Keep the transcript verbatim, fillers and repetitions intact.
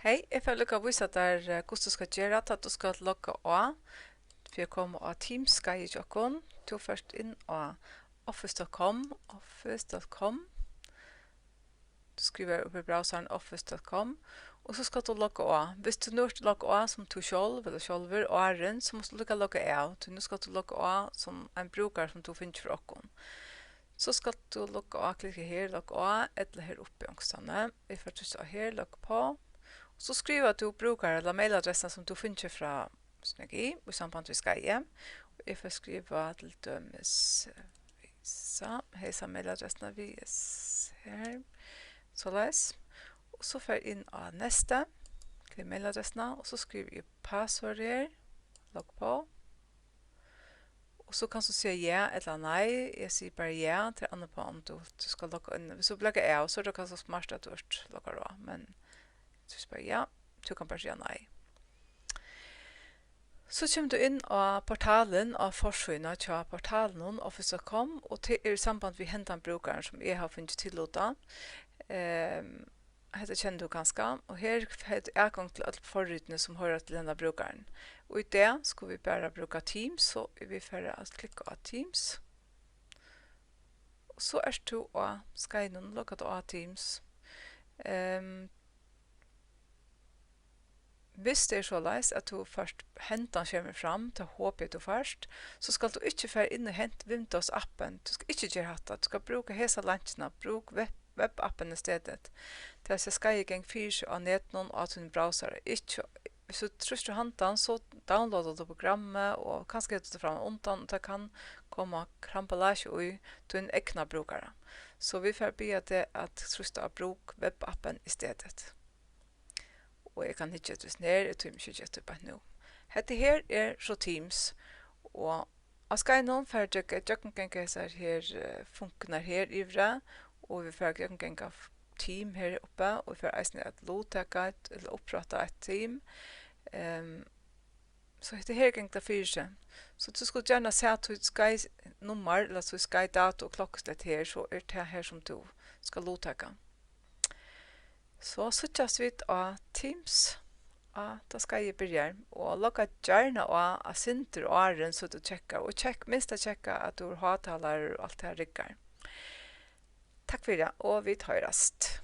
Hey, eg fari líka at vísa tær, eh, hvussu tú skalt gera, tá tú skalt logga á. Fyri at koma á Teams-skeiðið hjá okkum, tú fert inn á office dot com, office dot com. Tú skrivar upp í browseren office dot com, og so skalt tú logga á. Viss tú nú ert loggað á sum tú sjálv ella sjálvur, áðrenn, so mást tú líka logga av, tí nú skalt tú logga á sum ein brúkari sum tú fingið frá okkum. So skalt tú logga á, klikka her, logga á, ella her uppi onkustaðni. Eg fari at trýsta á her, logga uppá. Og so skrivar tú brúkara ella mailadressuna sum tú fingið frá Synergi í samband við skeiðið. Og eg fari at skriva til dømis, eh, Visa, hesa mailadressuna við S her. Soleiðis. Og so fari eg inn á næsta, til mailadressuna, og so skrivi eg password her, logg uppá. Og so kanst tú siga ja ella nei. Eg sigi bara ja, tað er annað upp á um tú, tú skalt logga inn. Viss tú bloggar av, so er tað kanska smart at tú ert loggaður á, men trýst bara ja, tú kanst bara siga nei. So kemur tú inn á portalin, á forsíðuna hjá portalinum, office dot com, og tað er í samband við hendan brúkaran, sum eg havi fingið tillutað. Ehm, hetta kennir tú kanska, og her hevur tú atgongd til øll forritini, sum hoyra til hendan brúkaran. Og í dag skulu vit bara brúka Teams, so vit fara at klikka á Teams. Og so ert tú á skeiðinum, logga teg á Teams. Ehm, viss tað er soleiðis, at tú fært hendan skermin fram, tað hopi eg, tú fært, so skalt tú ikki fara inn í hent Windows-appin. Tú skalt ikki gera hatta. Tú skalt brúka hesa leinkjuna. Brúk web-, web-appin í staðin. Tað vil siga, skeiðið gongur fyri seg á netinum á tínum browsara. Ikki, viss tú trýstir handan, so downloadar tú programmið, og kanska hevur tú tað frammanundan, og tað kann koma karambolage í tín egna brúkara. So vit fara at biðja teg at trýsta á brúk web-appin í staðin. Og eg kann hyggja eftir hesum her, eg tími ikki at hyggja eftir beint nú. Hetta her er so Teams, og á skeiðinum fara vit at gjøgnumganga hesar her, eh, funkarnar her yviri, og vit fara at gjøgnumganga f-, team her uppi, og vit fara eisini at luttaka eitt, ella upprætta eitt team. Ehm, so hetta her gongur tað fyri seg. So tú skalt gjarna sæð títt skeiðnummar, ella títt skeiðdato og klokkuslett her, so er tað her sum tú skalt luttaka. So síggjast vit á Teams, á, tá skeiðið byrjar, og logga gjarna á eitt sindur áðrenn, so tú tjekkar, og tjekk, minst at tjekka, at tú hevur hátalara og alt tað riggar. Takk fyri, og vit hoyrast.